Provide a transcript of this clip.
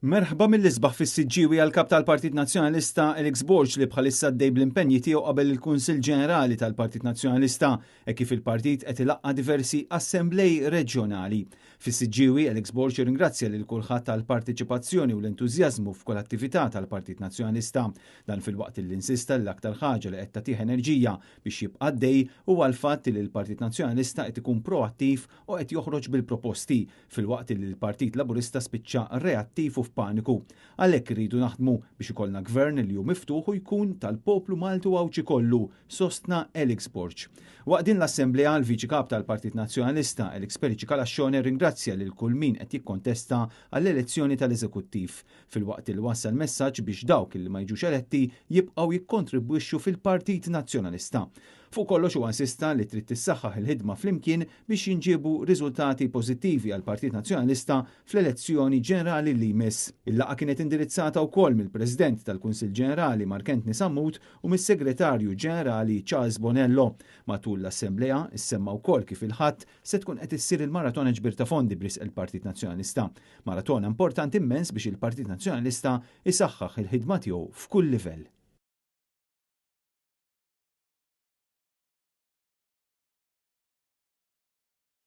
Merħba mill-isbaħ fis-Siġġiewi għall-Kap tal-Partit Nazzjonalista Alex Borg li bħalissa għaddej bl-impenji tiegħu qabel il-Kunsill Ġenerali tal-Partit Nazzjonalista hekk kif il-partit qed ilaqqa' diversi assemblej reġjonali. Fis-Siġġiewi Alex Borg irringrazzja lil kulħadd għall-parteċipazzjoni u l-entużjażmu f'kull attività tal-Partit Nazzjonalista. Dan filwaqt li insista li l-aktar ħaġa li qed tagħtih enerġija biex jibqa' għaddej huwa l-fatt li l-Partit Nazzjonalista qed ikun proattiv u qed joħroġ bil-proposti filwaqt li l-Partit Laburista spiċċa reattiv u f'paniku. Għalhekk irridu naħdmu biex ikollna gvern li hu miftuħ u jkun tal-poplu Malti u Għawdxi kollu, sostna Alex Borg. Waqt din l-assemblea, l-Viċi Kap tal-Partit Nazzjonalista, Alex Perici Calascione rringrazzja lil kull min qed jikkontesta għall-elezzjoni tal-Eżekuttiv, filwaqt li wassal messaġġ biex dawk li ma jiġux eletti jibqgħu jikkontribwixxu fil-Partit Nazzjonalista. Fuq kollox huwa insista li trid tissaħħaħ il-ħidma flimkien biex jinġiebu riżultati pożittivi għall-Partit Nazzjonalista fl-elezzjoni ġenerali li jmiss. Il-laqgħa kienet indirizzata wkoll mill-President tal-Kunsill Ġenerali Mark Anthony Sammut u mis-Segretarju Ġenerali Charles Bonello. Matul l-assemblea issemma wkoll kif il-Ħadd se tkun qed issir il-Maratona Ġbir ta' Fondi b'risq il-Partit Nazzjonalista. Maratona importanti immens biex il-Partit Nazzjonalista jsaħħaħ il-ħidma tiegħu f'kull livell.